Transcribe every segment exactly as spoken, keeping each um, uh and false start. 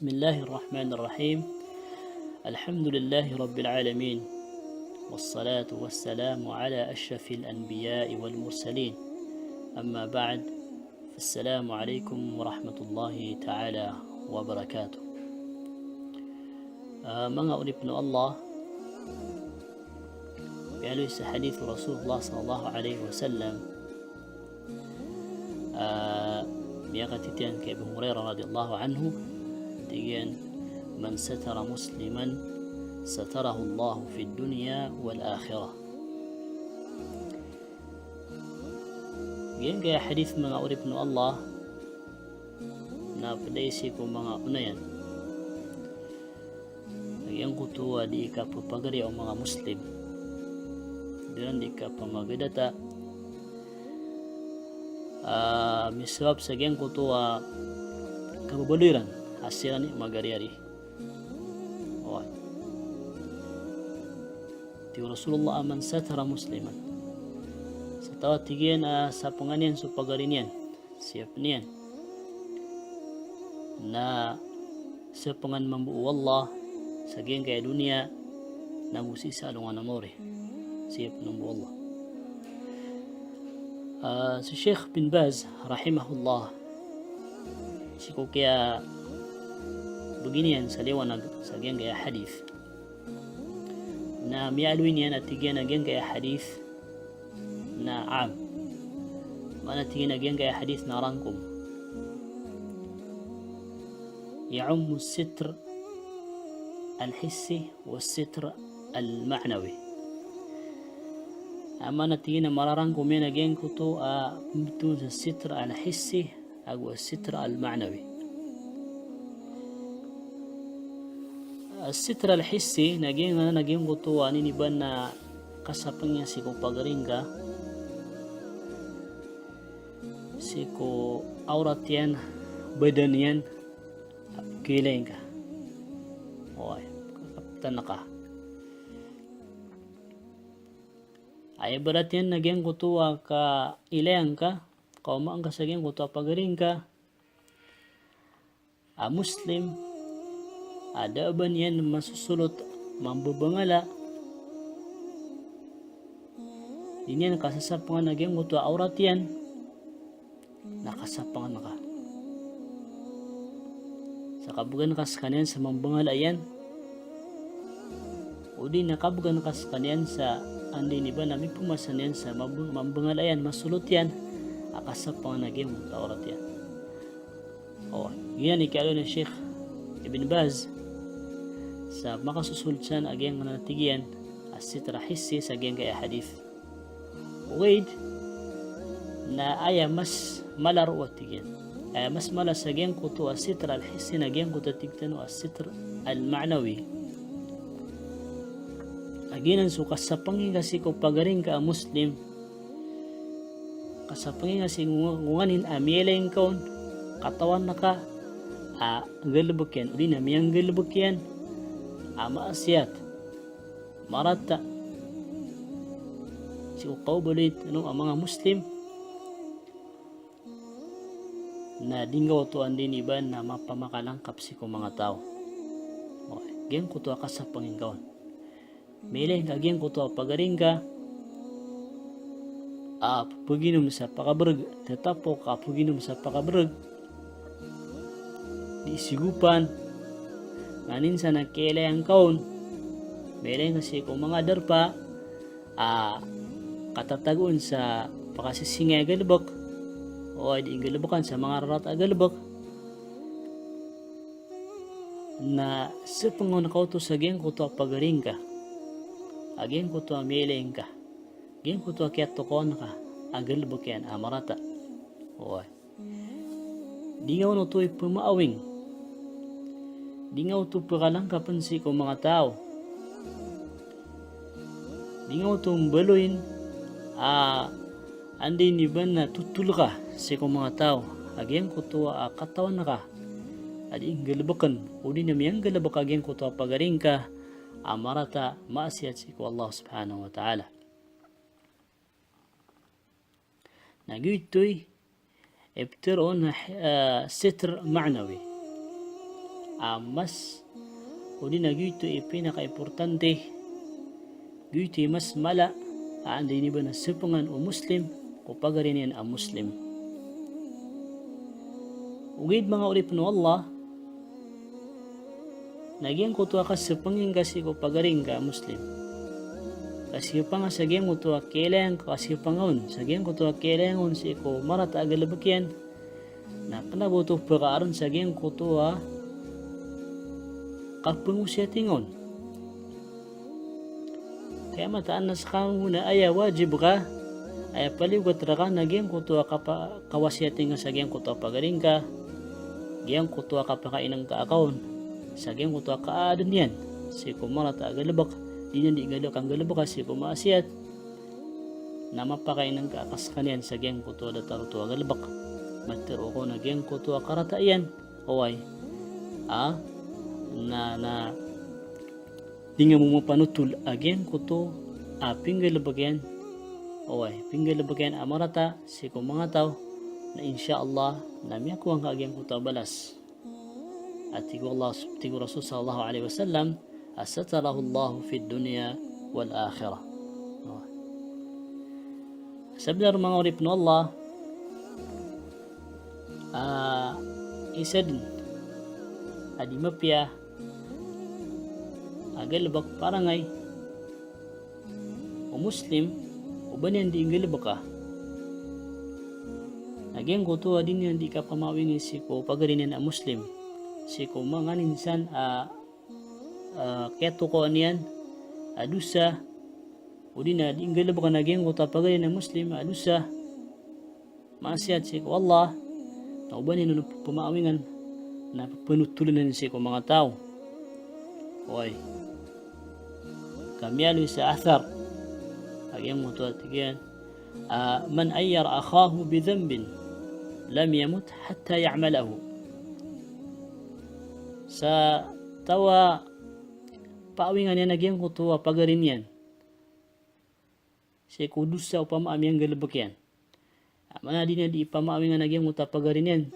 بسم الله الرحمن الرحيم. الحمد لله رب العالمين. والصلاة والسلام على أشرف الأنبياء والمرسلين. أما بعد. السلام عليكم ورحمة الله تعالى وبركاته. Ah, manga oripn o Allah, miyaaloy sa hadith o Rasulullah sallallahu alaihi wasallam, ah, miyakatitiyan ki Abu Hurairah radhiyallahu anhu, tig iyan, "Man satara musliman, satarahu Allahu fid dunya wal akhirah." Giyangkaya hadith, manga oripn o Allah, na pd sii ko manga onayan a giyangkoto a dii kapphagariya o manga Muslim. Dii ran dii kapamagadata, ah, misabap sa giyangkoto a kababaloy ran a siran i magariyari. Oway. Tig o Rasulullah, "Man satara musliman." Sa taw a tig iyan a sapangan iyan so pagari niyan, siyapn iyan, na sapangan mambo o Allah sa giyangkaya doniya, na go sii sa alongan a maori. Siyapn mambo o Allah. Ah, si Sheikh bin Baz, rahimahullah, sii ko kiyabgi niyan sa liwanag sa giyangkaya hadith, na miyaaloy niyan a tig iyan a giyangkaya hadith na am. Maana tig iyan a giyangkaya hadith na rangkom. Ya'ummu sitr al-hissi wa sitr al-ma'nawi. A maana tig iyan a mararangkom iyan a giyangkoto a pmbtowan sa sitr al-hissi ago a sitr al-ma'nawi. A sitr al-hissi na giyangkanan a giyangkoto a aniniban a kasapang iyan sii ko pagari ngka, sii ko awrat iyan, badan iyan, a pkhailay ngka. Oway, kaptan ka. Aya ibarat iyan na giyangkoto a kailay ngka, kaoma ngka sa giyangkoto a pagari ngka a Muslim, a da a ba niyan masosolot, mambabangala, di niyan kasasapangan a giyangkoto a awrat iyan, na kasapangan ka. Sa kabgan ka skaniyan sa mambangala iyan, odi na kabgan ka skaniyan sa anda ini ba na mipmasa niyan sa mab-, mambangala iyan, masolot iyan, a kasapangan a giyangkoto a awrat iyan. O, giyanan i kiyaaloy o Sheikh Ibn Baz sa makasosolot san a giyangkanan a tig iyan a sitra hissi sa giyangkaya hadith. Ogaid na aya mas mala roo a tig iyan, aya mas mala sa giyangkoto a sitra al-hissi na giyangkoto a tig tano a sitra al-ma'nawi. A giyanan so kasapangi ngka sii ko pagari ngka a Muslim, kasapangi ngka sii ko nganin a miyailay ngka on, katawan ka a galbk iyan, odi na miyanggalbk iyan a maasiyat, marata sii ko kaobaloi tano a manga Muslim, na di ngka oto anda ini ba na mapamakalangkap sii ko manga taw. O, giyangkoto a kasapangi ngka on. Miyailay ngka giyangkoto a pagari ngka a pginom sa pakabrg, tatapok a pginom sa pakabrg, di sigopan, nganin san a kiyailay ngka on, miyailay ngka sii ko manga darpa a katatagoon sa pakasisingay a galbk, o di nggalbkan sa manga rarata a galbk, na sapangan ka oto sa giyangkoto a pagari ngka a giyangkoto a miyailay ngka, giyangkoto a kiyatokawan ka a galbk iyan a marata. Oway. Di ngka on oto ipmaawing. Di ngka oto pkalangkapn sii ko manga taw. Di ngka oto mbaloyin a anda ini ba na totol ka sii ko manga taw a giyangkoto a katawan ka a di nggalbkn, odi na miyanggalbk a giyangkoto a pagari ngka a marata, maasiyat sii ko Allah subhanahu wa ta'ala. Na giyoto i iptharoon a, eh, sitr ma'nawi. a mas, odi na giyoto i pinakaimportante, giyoto i mas mala a anda ini ba na sepengan o Muslim ko pagari niyan a Muslim. Ogaid manga oripen o Allah, na giyangkoto a kasepeng ingka sii ko pagari ngka a Muslim, kasepanga sa giyangkoto a kiyailay ngka, kasepanga on sa giyangkoto a kiyailay ngka on sii ko marata a galebek iyan, na kena ba oto pekaaren sa giyangkoto a kapengosiyati ngka on. Kaya mataan na seka mambo na aya wajib ka, aya paliyogat reka na giyangkoto a kapa-, kawasiyati ngka sa giyangkoto a pagari ngka, giyangkoto a kapakainengka a kaon sa giyangkoto a kaaden iyan sii ko marata a galebek, di niyan di galebek a nggalebeka sii ko maasiyat, na mapakainengka a ka sekaniyan sa giyangkoto a datar oto a galebek. Matero ko na giyangkoto a karata iyan, oway. A, na, na di nga mo mapanotol a giyangkoto a pinggalebek iyan, oway, pinggalebek iyan a marata sii ko manga taw, na insha Allah na miyakowa ngka a giyangkoto a balas. A tig o Allah, tig o Rasul sallallahu alaihi wasallam, a satarahu Allahu fid dunya wal akhirah. Sabnar manga oripen o Allah, a, isa den a di mapiya a galebek, parangay o Muslim o ba niyan di nggalebeka. Na giyangkoto a di niyan di kapamaawingi sii ko pagari niyan a Muslim sii ko manga ninsan a, a, kiyatokawan iyan a dosa, odi na di nggalebeka na giyangkoto a pagari niyan a Muslim a dosa, maasiyat sii ko Allah, na o ba niyan on pemaawingan, na pepenotolen iyan sii ko manga taw. Oway. Ka miyaaloy sa athar a giyangkoto a tig iyan, a, man ayyara akhahu bi dhanbin lam yamut hatta ya'malahu. Sa taw a paawingan iyan a giyangkoto a pagari niyan sii ko dosa opama a miyanggalebek iyan. A, maana di niyan di pamaawingan a giyangkoto a pagari niyan.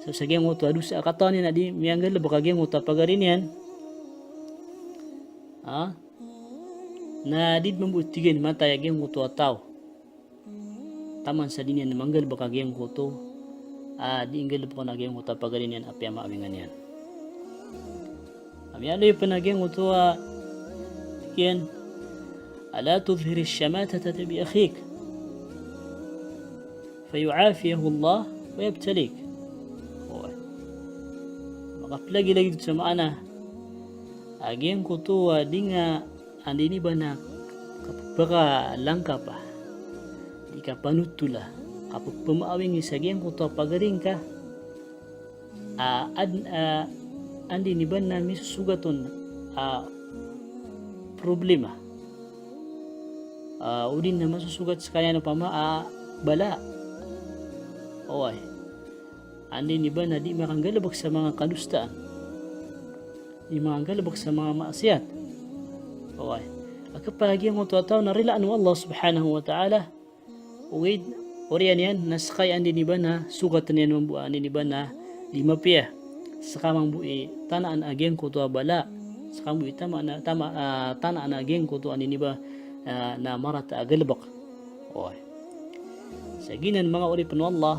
So sa giyangkoto a dosa a katawan iyan a di miyanggalebek a giyangkoto a pagari niyan. A, na di mambo tigan matay a giyangkoto a taw taman sa di niyan manggalebek a giyangkoto a di nggalebek on a giyangkoto a pagari niyan a piyamaawingan iyan. A miyaaloy pen a giyangkoto a tig iyan, ala tudhhirish shamatata bi akhik fayu'afiyahu Allah wa yabtalik. Oway. Makaplagilagid sa maana a giyangkoto a di nga anda ini ba na kapepakalangkap a, di kapanotola, kapepamaawingi sa giyangkoto a pagari ngka a, ad-, a, anda ini ba na misosogat on a problema. A, odi na masosogat sekaniyan opama a bala. Oway. Anda ini ba na di makanggalebek sa manga kadosaan, di makanggalebek sa manga maasiyat. Oway. A kepara giyangkoto a taw na rilaan o Allah subhanahu wa ta'ala. Ogaid, oriyan iyan na seka i anda ini ba na sogaten iyan mambo a anda ini ba na di mapiya. Seka mambo i tanaan a giyangkoto a bala. Seka mambo i tama na, tama, a, tanaan a giyangkoto a anda ini ba, a, na marata a galebek. Oway. Sa giyanan manga oripen o Allah,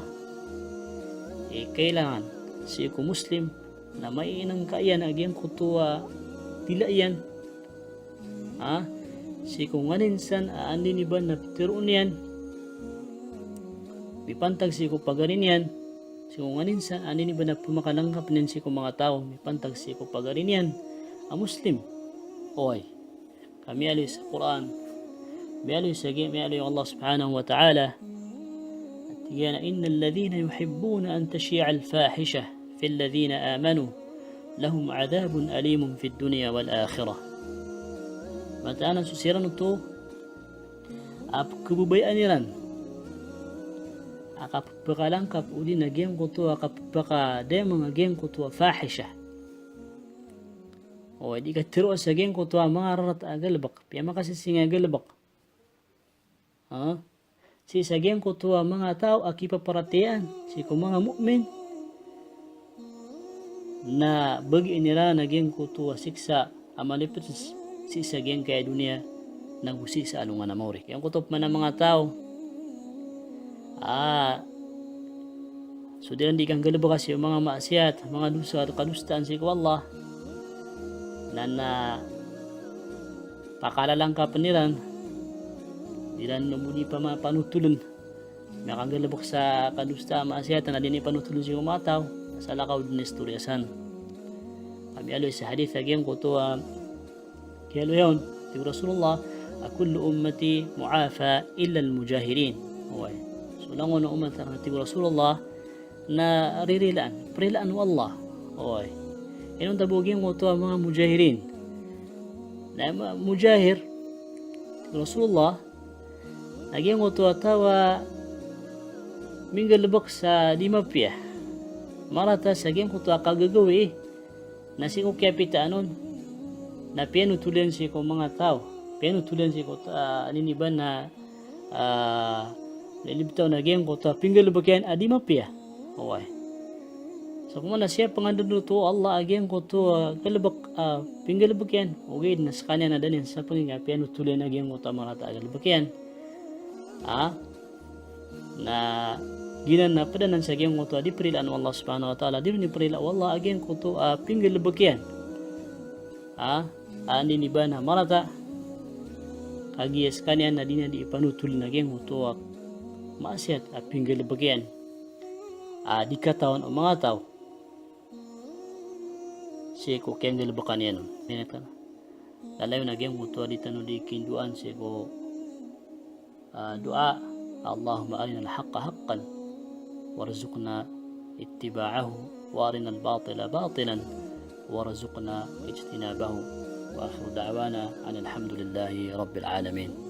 i kailangan sii ko Muslim na mainengka iyan a giyangkoto a dila iyan. A, sii ko nganin san a anda ini ba na peteroon iyan mipantag sii ko pagari niyan, sii ko nganin san a anda ini ba na pemakalangkap niyan sii ko manga taw mipantag sii ko pagari niyan a Muslim. Oway. Ka miyaaloy sa Qur'an, miyaaloy sa gi-, miyaaloy o Allah subhanahu wa ta'ala. Tig iyan a, innal ladhina yuhibbuna an tashi'al fahishatu fil ladhina amanu lahum adhabun alimun fid dunya wal akhirah. Mataan a so siran oto a pekebabayaan iran a kapepakalangkap odi na giyangkoto a kapepakadamang a giyangkoto a fahisha. O, di katero sa giyangkoto a manga rarata a galebek, piyamakasising a galebek. Ha? Sii sa giyangkoto a manga taw a kipaparatiyayaan sii ko manga mu'min. na bagian iran a giyangkoto a siksa a malipet sii sa giyangkaya doniya, nago sii sa alongan a maori. Giyangkoto pman a manga taw a so di iran di kanggalebeka sii ko manga maasiyat, manga dosa a kadosaan sii ko Allah, na, na pakalalangkapen iran, di iran bo di pama-, panotolen. Miyakanggalebek sa kadosa a maasiyat na di niyan panotolen sii ko manga taw, salakaw den i istoriya san. Ka miyaaloy sa hadith a giyangkoto a kiyaaloy on, tig o Rasulullah, "Kullu ummati mu'afa illa al-mujahirin." Oway. So langon a omat akn, tig o Rasulullah, na ririlaan, prilaan o Allah. Oway. Inonta bo giyangkoto a manga mujahirin. Na ma-, mujahir, tig o Rasulullah, na giyangkoto a taw a minggalebek sa di mapiya, marata sa giyangkoto a kagagawii, na sii ko kiyapitaan on na piyanotolen sii ko manga taw, piyanotolen sii ko ta-, aniniba na, ah, lilibet on a giyangkoto a pinggalebek iyan a di mapiya. Oway. So koman na siyap a ngandodot o Allah a giyangkoto a galebek, ah, pinggalebek iyan, ogaid na sekaniyan na da niyan sapengin a piyanotolen a giyangkoto a marata a galebek iyan. Ah, na giyanan na ped anan sa giyangkoto a di prilaan o Allah subhanahu wa ta'ala, di ron di prila o Allah a giyangkoto a pinggalebek iyan a, a aniniba na marata. Kagiya sekaniyan na di niyan di panotolen a giyangkoto a maasiyat a pinggalebek iyan a di katawan o manga taw sii ko kiyanggalebekan iyan on. Minatan. Lalayon a giyangkoto a di tano di kindoan sii ko, ah, doa, "Allahumma arina al-haqqa haqqan warzuqna ittiba'ahu, wa arina al-batila batilan warzuqna ijtinabahu." Wa akhiru da'wana anil hamdulillahi rabbil alamin.